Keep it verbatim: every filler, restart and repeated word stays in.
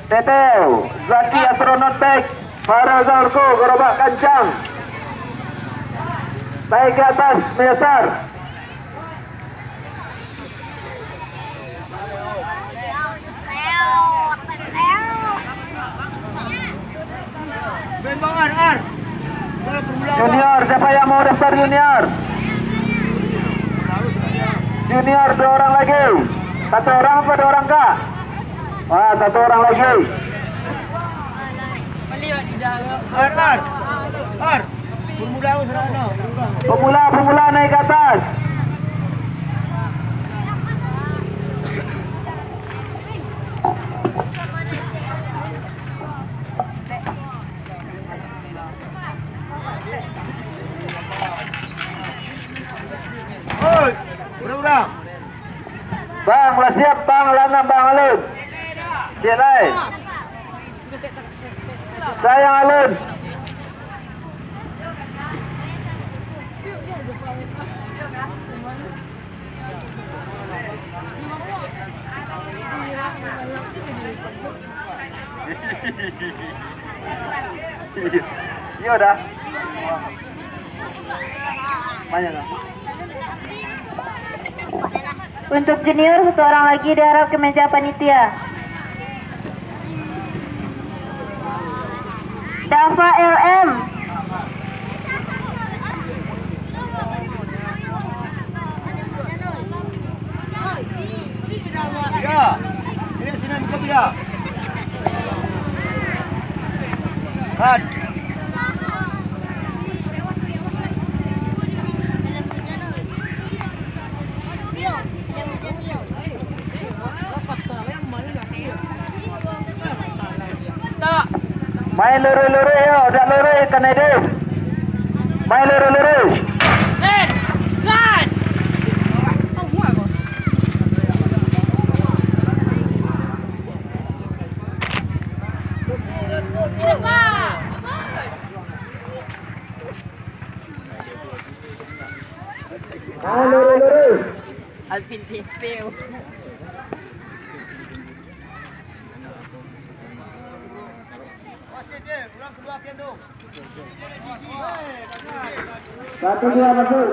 Teteo, Zaki Astronot Tech, Farel Zalko, Gerobak Kancang. Naik ke atas, menyasar. Junior, siapa yang mau daftar junior? Junior, dua orang lagi. Satu orang apa dua orang, Kak? Ah, satu orang lagi. Ar, ar. Ar. Pemula, pemula naik ke atas. Oi, urang-urang. Bang, lah siap, Bang, lah nan, Bang, alun. Siap lai. Sayang alun. Iyo dah. Banyak dah. Untuk junior, satu orang lagi diharap ke meja panitia. Dava L M. Ya, ini sini buka dia. Kan. Main luruih-luruih yo, dak luruih kanai des. Main luruih-luruih. Main luruih-luruih. Alvin Tepeo. Satu dua masuk.